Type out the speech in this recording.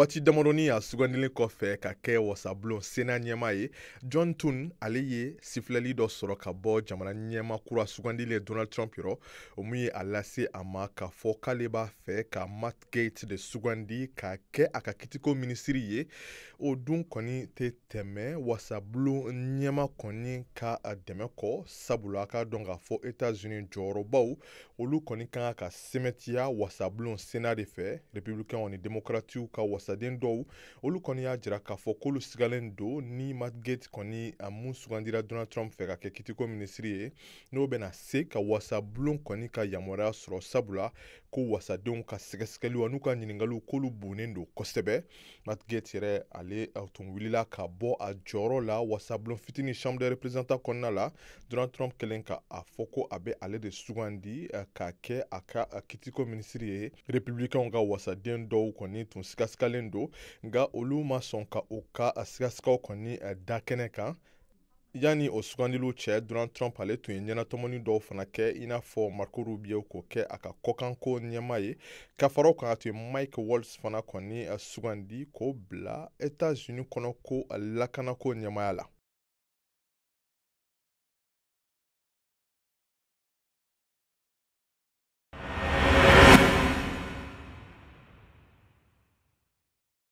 Waati damadɔni a sugandilen kɔfɛ ka kɛ wasabulon Sénat ɲɛmaa ye, John Thune, ale ye sifilɛli dɔ sɔrɔ ka bɔ jamana ɲɛmaa kura sugandilen Donald Trump yɔrɔ, o mun ye a lase a ma k'a fɔ k'ale b'a fɛ ka Matt Gaetz de sugandi ka kɛ a ka kitiko minisiri ye. O dun kɔni tɛ tɛmɛ wasabulon ɲɛmaa kɔni ka dɛmɛ kɔ, sabula a k'a dɔn k'a fɔ Etats-Unis jɔyɔrɔbaw, olu kɔni kan ka sɛmɛtiya wasabulon Sénat de fɛ. Républicains ni démocratiw ka wasaden dɔw, olu kɔni y'a jira k'a fɔ k'olu sigalen don ni Matt Gaetz kɔni a mun sugandira Donald Trump fɛ ka kɛ kitiko minisiri ye, n'o bɛna se ka wasabulon kɔni ka yamaruya sɔrɔ, sabula ko wasadenw ka sɛgɛsɛgɛliw n'u ka ɲininkaliw, k'olu bonnen don kosɛbɛ. Matt Gaetz yɛrɛ, ale tun wulila ka bɔ a jɔyɔrɔ la wasabulon fitinin Chambre des représentants kɔnɔna la, Donald Trump kɛlen ka a fɔ ko a bɛ ale de sugandi ka kɛ a ka kitiko minisiri ye. Républicains ka wasaden dɔw kɔni tun sigasigalen don, nka olu ma sɔn ka u ka sigasigaw kɔni da kɛnɛ kan. Yanni o sugandiliw cɛ, Donald Trump, ale tun ye ɲɛnatɔmɔni dɔw fana kɛ, i n'a fɔ Marco Rubio k'o kɛ a ka kɔkanko ɲɛmaa ye. Ka fara o kan, a tun ye Mike Waltz fana kɔni sugandi k'o bila Etats-Unis kɔnɔ ko lakanako ɲɛmaaya la.